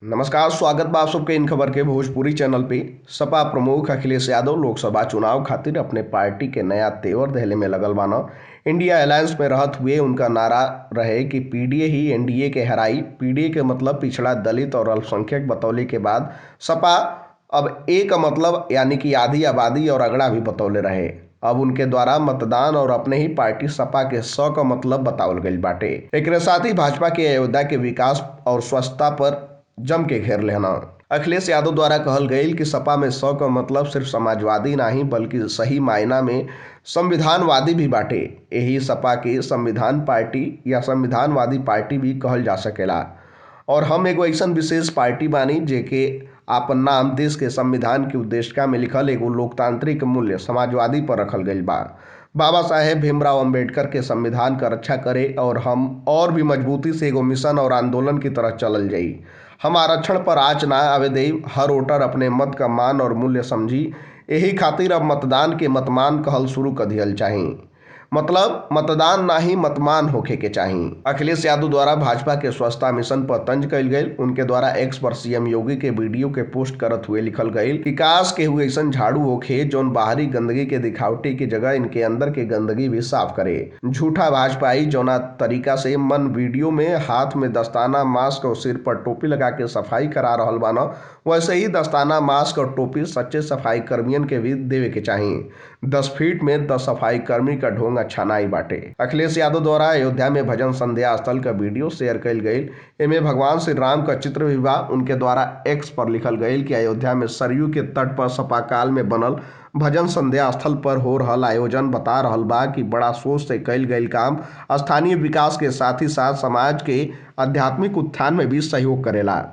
नमस्कार, स्वागत बा आप सबके इन खबर के भोजपुरी चैनल पे। सपा प्रमुख अखिलेश यादव लोकसभा चुनाव खातिर अपने पार्टी के नया तेवर दहले में लगल बाना। इंडिया अलायंस में रहत हुए उनका नारा रहे कि पीडीए ही एनडीए के हराई। पीडीए के मतलब पिछड़ा, दलित और अल्पसंख्यक बतौले के बाद सपा अब ए का मतलब यानी कि आधी आबादी और अगड़ा भी बतौले रहे। अब उनके द्वारा मतदान और अपने ही पार्टी सपा के 100 का मतलब बतावल गई बाटे। एकरे साथ ही भाजपा के अयोध्या के विकास और स्वच्छता पर जम के घेर लेना। अखिलेश यादव द्वारा कहल गई कि सपा में 100 का मतलब सिर्फ समाजवादी नहीं बल्कि सही मायना में संविधानवादी भी बाटे। यही सपा के संविधान पार्टी या संविधानवादी पार्टी भी कहल जा सकेला। और हम एगो ऐसा विशेष पार्टी बानी जेके आपन नाम देश के संविधान की उद्देशिका में लिखल एगो लोकतांत्रिक मूल्य समाजवादी पर रखल गई बा। बाबा साहेब भीमराव अंबेडकर के संविधान का रक्षा करे और हम और भी मजबूती से एगो मिशन और आंदोलन की तरह चलल जाई। हम आरक्षण पर आँच ना आवे देव। हर वोटर अपने मत का मान और मूल्य समझी। यही खातिर अब मतदान के मतमान कहल शुरू कर दियल चाही। मतलब मतदान ना ही मतमान होखे के चाही। अखिलेश यादव द्वारा भाजपा के स्वच्छता मिशन पर तंज कइल गई। उनके द्वारा एक्स पर सीएम योगी के वीडियो के पोस्ट करत हुए लिखल गई कि काश के हुए ऐसा झाड़ू होखे जौन बाहरी गंदगी के दिखावटी की जगह इनके अंदर के गंदगी भी साफ करे। झूठा भाजपाई जौना तरीका से मन वीडियो में हाथ में दस्ताना, मास्क और सिर पर टोपी लगा के सफाई करा रहल बाना, वैसे ही दस्ताना, मास्क और टोपी सच्चे सफाई कर्मियन के भी देवे के चाही। 10 फीट में 10 सफाई कर्मी का ढोंग अच्छा नाई बाटे। अखिलेश यादव द्वारा अयोध्या में भजन संध्या स्थल का वीडियो शेयर कइल गई। एमे भगवान श्री राम का चित्र भी बा। उनके द्वारा एक्स पर लिखल गई कि अयोध्या में सरयू के तट पर सपा काल में बनल भजन संध्या स्थल पर हो रहल आयोजन बता रहल बा कि बड़ा सोच से कइल गई काम स्थानीय विकास के साथ ही साथ समाज के आध्यात्मिक उत्थान में भी सहयोग करेला।